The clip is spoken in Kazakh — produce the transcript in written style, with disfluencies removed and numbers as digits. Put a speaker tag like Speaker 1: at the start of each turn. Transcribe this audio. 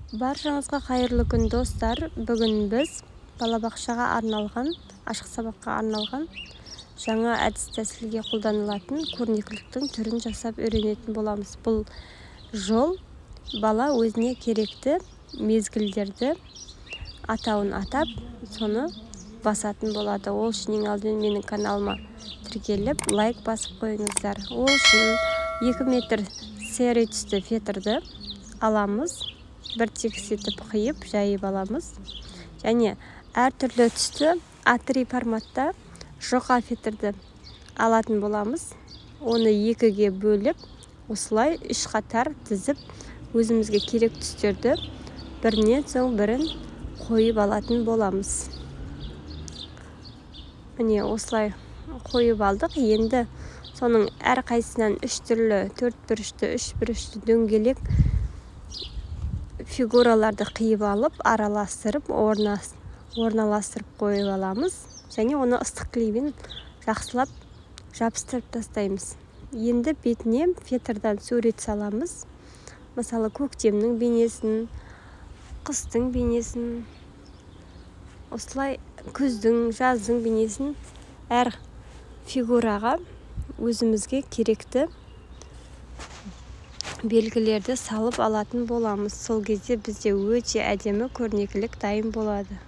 Speaker 1: Баршаңызға қайырлы күн, достар! Бүгін біз балабақшаға арналған, ашық сабаққа арналған жаңа әдіс тәсілге қолданылатын көрнекіліктің түрін жасап үйренетін боламыз. Бұл жол бала өзіне керекті мезгілдерді атауын атап, соны басатын болады. Ол үшін ең алдымен менің каналыма тіркеліп, лайк басып қойыңыздар. Ол үшін 2 метр серый түсті фетрді аламыз, бір тегіс етіп қиып, жайып аламыз және әртүрлі түсті А3 форматта жұқа фетрді алатын боламыз. Оны екіге бөліп, осылай үш қатар тізіп, өзімізге керек түстерді бірінен соң бірін қойып алатын боламыз. Міне, осылай қойып алдық. Енді соның әрқайсысынан үш түрлі төрт бұрышты, үш бұрышты, дөңгелек фигураларды қиып алып, араластырып, орналастырып қойып аламыз және оны ыстық клеймен жақсылап жабыстырып тастаймыз. Енді бетіне фетрдан сурет саламыз. Мысалы, көктемнің бейнесін, қыстың бейнесін, осылай күздің, жаздың бейнесін, әр фигураға өзімізге керекті белгілерді салып алатын боламыз. Сол кезде бізде өте әдемі көрнекілік дайын болады.